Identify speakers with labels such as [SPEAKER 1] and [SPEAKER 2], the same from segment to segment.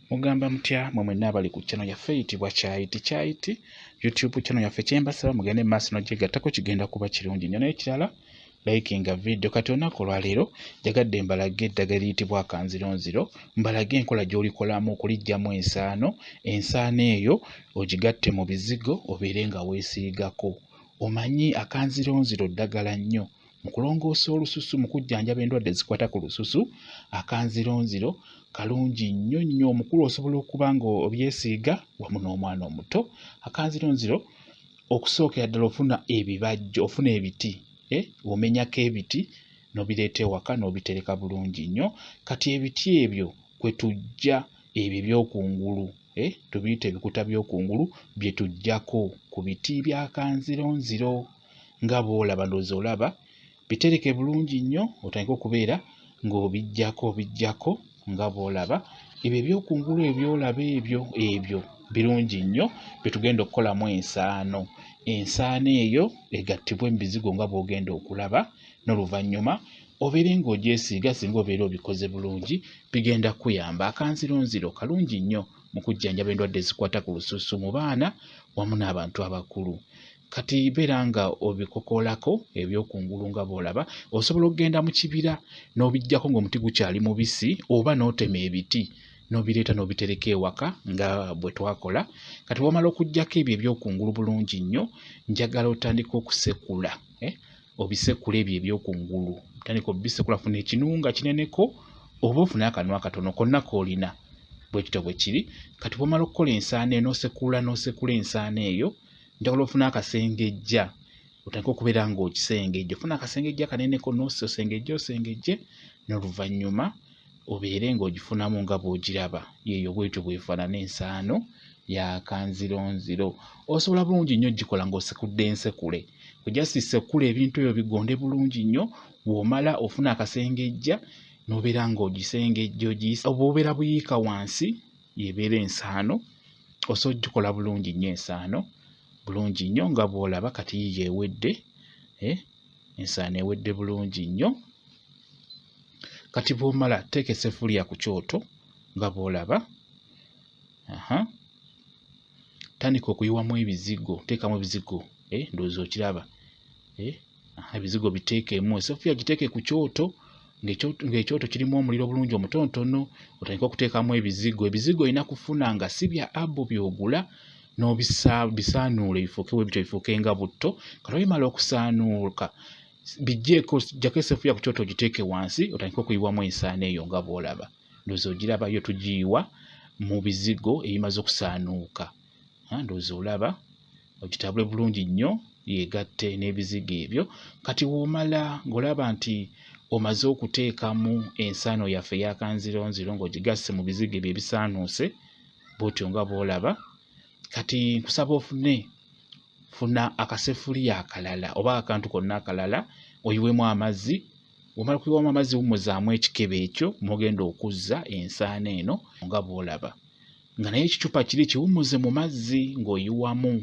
[SPEAKER 1] Mugamba mutya mwe mwenna abali ku channel yaffe eyitibwa Kyayiti Kyayiti YouTube channel yaffe, kyembasaba mugende mu maaso n'ogyegattako, kigenda kuba kirungi nnyo. N'ekirala, likinga video. Kati olunaku olwaleero njagadde mbalage eddagala eriyitibwa akanzironziro, mbalage enkola gy'olikolamu okuliggyamu ensaano, ensaano eyo ogigatte mu bizigo obeere nga weesiigako. Omanyi akanzironziro ddagala nnyo mu kulongoosa olususu, mu kujjanjaba endwadde ezikwata ku lususu. Akanzironziro kalungi nnyo nnyo, omukulu osobola okuba nga obyesiiga wamu n'omwana omuto. Akanzironziro, okusookera ddala ofuna ebibajjo, ofuna ebiti, omenyako ebiti n'obireeta ewaka n'obitereka bulungi nnyo. Kati ebiti ebyo kwe tujja ebyo ebyokungulu, tubiyita ebikuta by'okungulu, bye tuggyako ku biti bya kanzironziro nga bw'olaba. Ndowooza olaba, bitereke bulungi nnyo, otandike okubeera ng'obiggyako, obiggyako nga bw'olaba. Ebyo ebyokungulu ebyolaba ebyo, ebyo birungi nnyo, bye tugenda okukolamu ensaano. Ensaano eyo egattibwe mu bizigo nga bw'ogenda okulaba, n'oluvannyuma obeere ng'ogyesiiga. Singa obeera obikoze bulungi, bigenda kukuyamba. Akanzironziro kalungi nnyo mu kujjanjaba endwadde ezikwata ku lususu mu baana wamu n'abantu abakulu. Kati beera nga obikokoolako ebyokungulu nga bw'olaba. Osobola okugenda mu kibira n'obiggyako ng'omuti gukyali mubisi, oba n'otema ebiti n'obireeta n'obitereka ewaka nga bwe twakola. Kati bw'omala okuggyako ebyo ebyokungulu bulungi nnyo, njagala otandike okusekula, obisekule ebyo ebyokungulu. Tandika obisekula, funa ekinunga kineneko oba ofune akanwa akatono konna k'olina, bwe kityo bwe kiri. Kati bw'omala okukola ensaano eno, n'osekula n'osekula ensaano eyo, njagala ofune akasengejja, otandike okubeera ng'okisengejja. Ofuna akasengejja kaneneko n'osengejje, osengejje, n'oluvannyuma obeere ng'ogifunamu nga bw'ogiraba. Yeeyo bwetyo bw'efaanana ensaano ya kanzironziro. Osobola bulungi nnyo ogikola ng'osekudde ensekule, ojasti sekula ebintu ebyo bigonde bulungi nnyo. Bw'omala ofuna akasengejja n'obeera ng'ogisengejja, ogiyisa oba obeera buyiika wansi, yebeera ensaano. Osobola ogikola bulungi nnyo ensaano, bulungi nnyo nga bw'olaba. Kati yiiyo ewedde, ensaano ewedde bulungi nnyo. Kati bw'omala, teeka essefuliya ku kyoto nga bw'olaba. Aha, tandika okuyiwamu ebizigo, teekamu ebizigo, ndowooza okiraba, ebizigo biteekemu, essefuliya giteeke ku kyoto ng'ekyoto kirimu omuliro bulungi omutonotono, otandike okuteekamu ebizigo. Ebizigo olina kufuna nga si bya abu by'ogula, n'obisaanuula bifuuke bwe bityo, bifuuke nga butto. Kati bwe okusaanuuka, biggyeeko, ggyako essefuliya ku kyoto ogiteeke wansi, otandike okuyiwamu ensaano eyo nga bw'olaba. Ndowooza ogiraba, yo tugiyiwa mu bizigo ebimaze okusaanuuka. Ndowooza olaba, ogitabule bulungi nnyo yeegatte n'ebizigo ebyo. Kati w'omala ng'olaba nti omaze okuteekamu ensaano yaffe eya kanzironziro ng'ogigasse mu bizigo ebyo ebisaanuuse bw'otyo nga bw'olaba, kati nkusaba ofune, funa akasefuliya akalala oba akantu konna akalala, oyiwemu amazzi. Bw'omala okuyiwamu amazzi, wummuzaamu ekikebe ekyo mw'ogenda okuzza ensaano eno nga bw'olaba, nga naye ekicupa kiri kiwummuze mu mazzi ng'oyiwamu.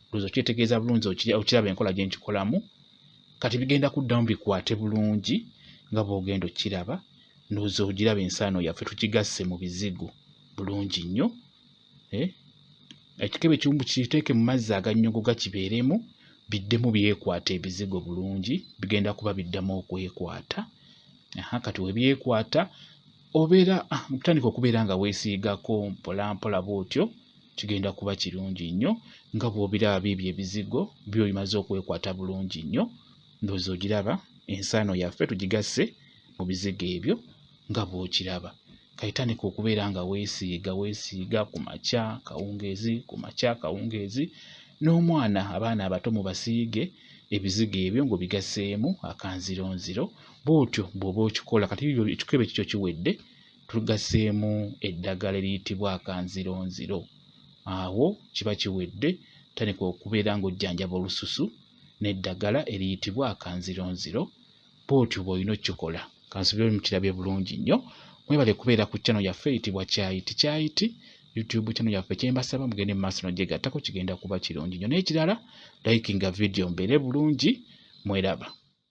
[SPEAKER 1] Ndowooza okyetegereza bulungi, okiraba enkola gye nkikolamu. Kati bigenda kuddamu bikwate bulungi nga bw'ogenda okiraba. Ndowooza ogiraba ensaano yaffe tugigasse mu bizigo bulungi nnyo. Ekikebe kimu kiteeke mu mazzi agannyogoga kibeeremu, biddemu byekwate ebizigo bulungi, bigenda kuba biddamu okwekwata. Aha, kati we byekwata, obeera otandika okubeera nga weesiigako mpola mpola bw'otyo, kigenda kuba kirungi nnyo nga bw'obiraba. Biibyo ebizigo byo bimaze okwekwata bulungi nnyo. Ndowooza ogiraba ensaano yaffe tugigasse mu bizigo ebyo nga bw'okiraba. Kati tandika okubeera nga weesiiga, weesiiga ku makya, kawungeezi, ku makya, kawungeezi. N'omwana, abaana abato mubasiige ebizigo ebyo ng'obigasseemu akanzironziro, bw'otyo bw'oba okikola. Kati ekikebe kikyo kiwedde, tugasseemu eddagala eriyitibwa akanzironziro. Awo kiba kiwedde, tandika okubeera ng'ojjanjaba olususu n'eddagala eriyitibwa akanzironziro. Bw'otyo bw'olina okukikola. Kansubire mukirabye bulungi nnyo. Mwebale kubeera ku channel yaffe eyitibwa Kyayiti Kyayiti YouTube channel yaffe. Kyembasaba mugende mu maaso n'ogyegattako, kigenda kuba kirungi nnyo. N'ekirala, likinga video, mbeere bulungi, mweraba.